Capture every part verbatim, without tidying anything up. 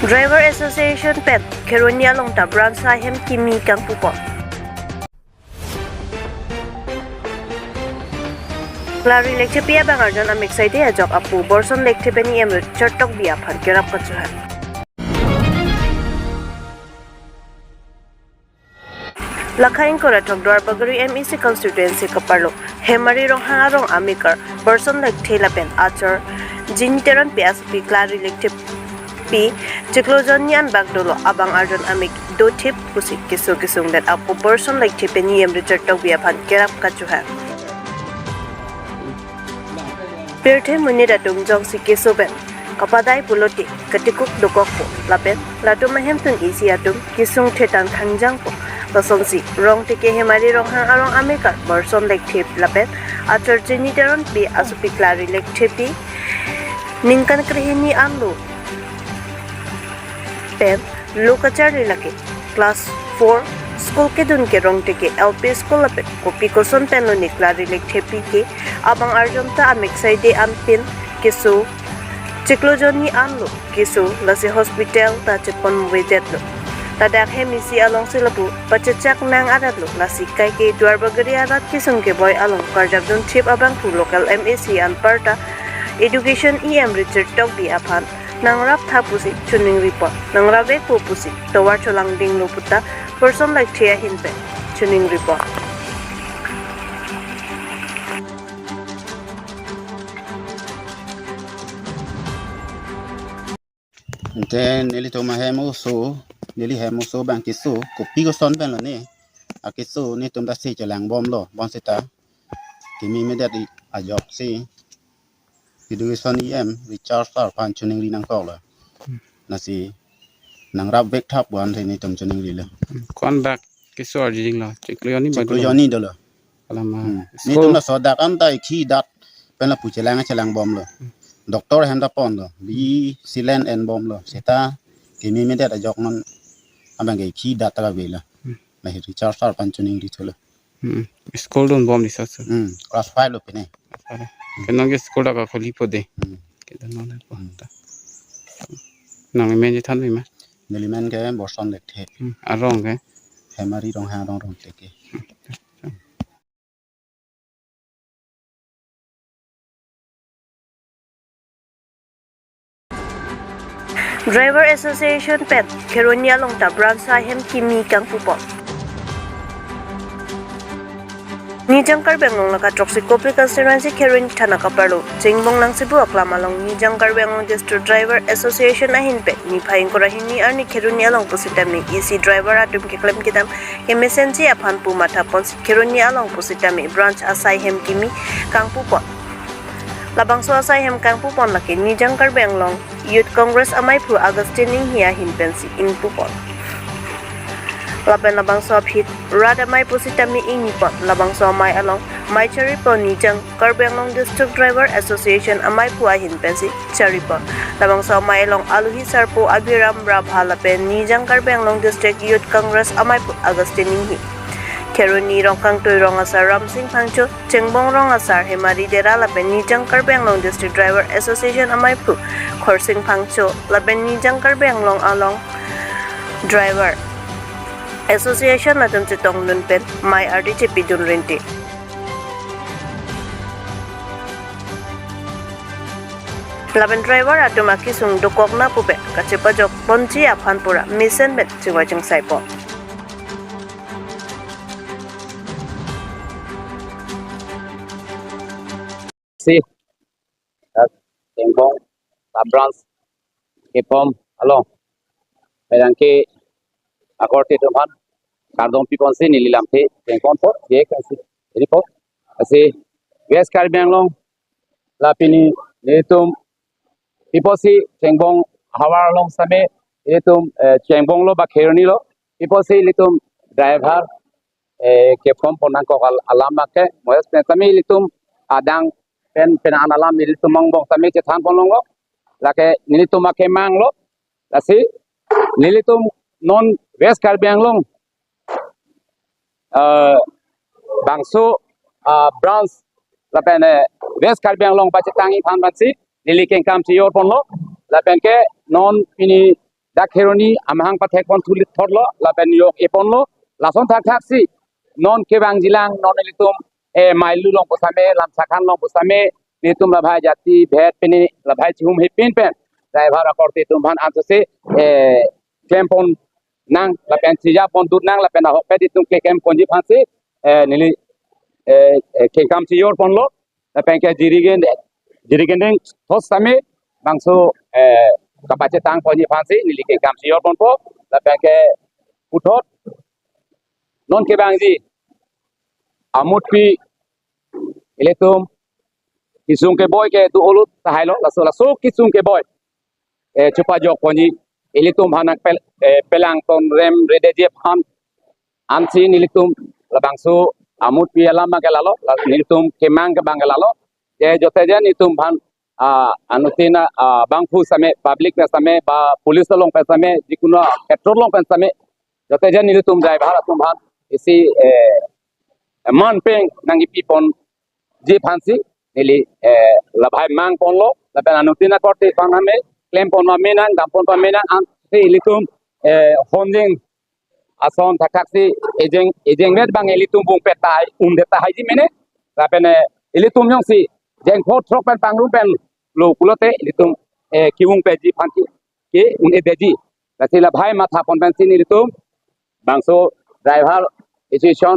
Driver Association pen Kheroni along ta branch ahem kimi kangpupon. Klari lekthepi abang arjon ameksaide ajok apo Borson Lekthe pen E M Richard Tokbi aphan kerap kachohang. Lakha ingkoi ra throk Duarbagori M A C constituency kaparlo Hemari Ronghang arong amekar Borson Lekthe lapen achor Jini Teronpi asopi Klari Lekthepi chiklo jonni anbak dolo abang arjon amek dothip pusi keso kesung det apo Borson Lekthe pen E M Richard Tokbi aphan kerap kachohang. Pirthe monit atum jongsi keso pen kapadai pulote katikuk dokokpo lapen latum ahemtun isi atum kesung thetan thangjangpo. Lasonsi Rongteke Hemari Ronghang arong amekar Borson Lekthe lapen achor Jini Teronpi asopi Klari Lekthepi ningkan krehini anlo pen lo kacharli lake class four school kedun ke Rongteke L P school lapen kopi koson pen lone Klari Lekthepi ke abang arjon ta ameksaide anpin keso chiklo jonni anlo keso lasi hospital ta cheponvedetlo. Ladak hem isi alongsi lapu pachechak nang aratlo lasi kaike Duarbagori arat kesung keboi along karjapdun thip abangphu local M A C anparta Education E M Richard Tokbi aphan nangraptha pusi choningripo, nangrapvekpo pusi tovar cholangdinglo puta Borson Lekthe ahin pen choningripo. Ante nelitum ahem oso, neli hem oso abang keso kopi koson pen lone akeso netum ta si chelangbomlo, bonsita kimi medet ajoksi Education E M Richard sir aphan choningri nangkoklo. Lasi nangrapvek thap pu ansi netum choningrilo. Ko-an bak keso arjudinglo? Chiklo jonni bak dolo. Chiklo jonni dolo. Alama. Hmm. School. Netum laso dak anta ikhi dat pen lapu chelang chelangbomlo. Doctor hem ta ponlo. Bi silen enbomlo. Seta kimi medet ajok non abang ke ikhi dat ta avelo. Hmm. Lahei Richard sir aphan choningri thulo. Hmm. School dunbom di sasu. Hmm. Class five lo pine. Class five. Ke nang ke school dak akhuli po de. Hmm. Kedun non po. Hmm. Ta. Nangli men chethan ma? Neli men ke Borson Lekthe. Hmm. Arong ke? Hemari Ronghang arong Rongteke. Hmm. Driver Association pen Kheroni along ta branch ahem kimi kangpupon. Nijang Karbi Anglong laka throksi Kopili constituency Kheroni thana kaparlo Chengbong Langsebu aklam along Nijang Karbi Anglong District Driver Association ahin pen niphai ingkoi ra hini arni Kheroni along pusitame isi driver atum keklem kedam kemesenji aphan pu mathaponsi Kheroni along pusitame branch asai hem kimi kangpupon. Labangso asai hem kangpupon lake Nijang Karbi Anglong Youth Congress amaiphu Augustine Inghi ahin pensi ingpupon. Lapen labangso aphi rat amei pusitame ingpon. Labangso amei along mei charipon Nijang Karbi Anglong District Driver Association amaiphu ahin pensi charipon. Labangso amei along alohi sarpo Abhiram Rabha lapen Nijang Karbi Anglong District Youth Congress amaiphu Augustine Inghi, Kheroni rong kangtui rong asar Ramsing Phangcho, Chengbong rong asar Hemari Dera lapen Nijang Karbi Anglong District Driver Association amaiphu Khorsing Phangcho lapen Nijang Karbi Anglong along Driver Association atum chetongdun pen mei ardi chepidun rinte. Lapen driver atum akesung dokok na pupe kachepajok ponji aphan pura mesen pen chingvai chingsai pon. Si, dak Chengbong sub branch kepom along, medang ke akorte atum aphan kardom piponsi neli lamthe chengponpo, je kasi, iripo, asi West Karbi Anglong, la pini nelitum piposi Chengbong havar along same, nelitum, eh, Chengbong lo ba Kheroni lo, piposi nelitum driver, eh, kepom pon nangkok al-, alam ake, moes pen same nelitum adang pen pen an alam nelitum angbong same chethan pon longlo, lake nelitum akemang lo, lasi nelitum non West Karbi Anglong, eh, bangso, ah, branch lapen, eh, West Karbi Anglong pachetangji aphan pensi neli kengkam chejor ponlo, lapen ke non pini dak Kheroni amahang pathek pon thuli thorlo lapen yok epon lo. Lason thakthak si non kevangjilang non ilitum, eh, Mailu along pusitame, Lamsakhan along pusitame, ilitum labhai jati bhed pine labhai chihum hepin pen driver akorte atum aphan ansose, eh, klem pon nang lapen sija pon dut nang lapen ahokpet itum keklem ponji aphansi, eh, neli, eh, eh, kengkam si jor ponlo. Lapen ke Jirikindeng, Jirikindeng thos tame bangso, eh, kapachetang ponji aphansi neli kengkam si jor ponpo. Lapen ke puthot non kevangji amutpi ilitum kesung keboi ke do-olo tahai lo, laso laso kesung keboi, eh, chepajok ponji ilitum aphan nangpel, eh, pelangton rem redeji aphan ansi nelitum labangso amutpi alam abang ke lalo, la nelitum kemang ke abang ke lalo. Je jote je nelitum aphan, ah, anuttin, ah, bangphu sitame, public pen sitame, ba police along pen sitame, jikunu petrol along pen sitame, jote je nelitum driver atum aphan isi, eh, manpeng nangkipi ponji aphansi neli, eh, labhai mang ponlo, lapen anuttin akorte aphan tame klem pon pame nang, dam pon pame nang, ansi ilitum, eh, honjeng ason thakthak si ejeng, ejeng vet abang ilitum bung pet tahai, un det tahaiji mene, lapen, eh, ilitum jongsi jengpho throk pen pangrum pen lo pulote ilitum, eh, ke-ungpetji aphan ke, ke-un-edetji. Lasi labhai matha pon pensi nelitum bangso driver association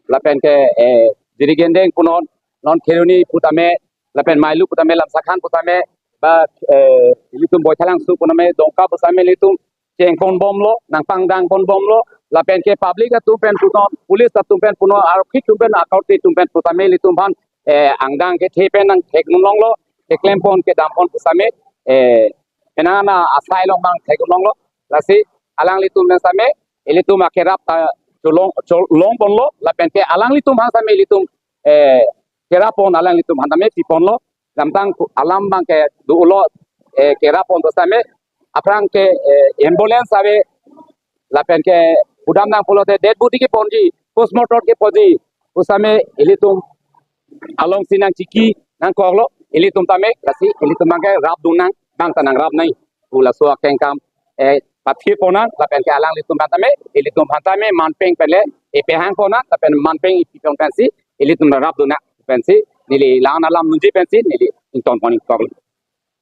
lapen ke, eh, Jirikindeng punon, non Kheroni putame, lapen Mailu putame, Lamsakhan putame, ba, eh, ilitum Boithalangso putame, Dongka pusitame ilitum cheng pon bomlo, nangpangdang pon bomlo, lapen ke public atum pen punon, police atum pen punon, arokhi atum pen, akorte atum pen putame ilitum aphan, eh, angdeng kethe pen nangthek nunlonglo, keklem pon kedam pon pusitame, eh, penang asai along abang thek nunlonglo, lasi alanglitum pen sitame ilitum akerap ta cholong, cholong ponlo, lapen ke alanglitum aphan sitame ilitum, eh, kerap pon alanglitum aphan tame pi ponlo, damtang ku-, alam abang ke do-olo, eh, kerap pon pusitame, aphrang ke, eh, ambulance ave, lapen ke pudam nang pulote dead body keponji, postmortem keponji pusitame ilitum alongsi nangchiki nangkoklo, ilitum tame, lasi ilitum abang ke rapdun nang, bang ta nangrap nai pu laso akengkam, eh, pathir pon nang, lapen ke alanglitum aphan tame, ilitum aphan tame manpeng pen le epehang pon nang, lapen manpeng ipi pon pensi ilitum rapdun nang pensi neli la-an alam nunji pensi neli ington pon ingkoklo.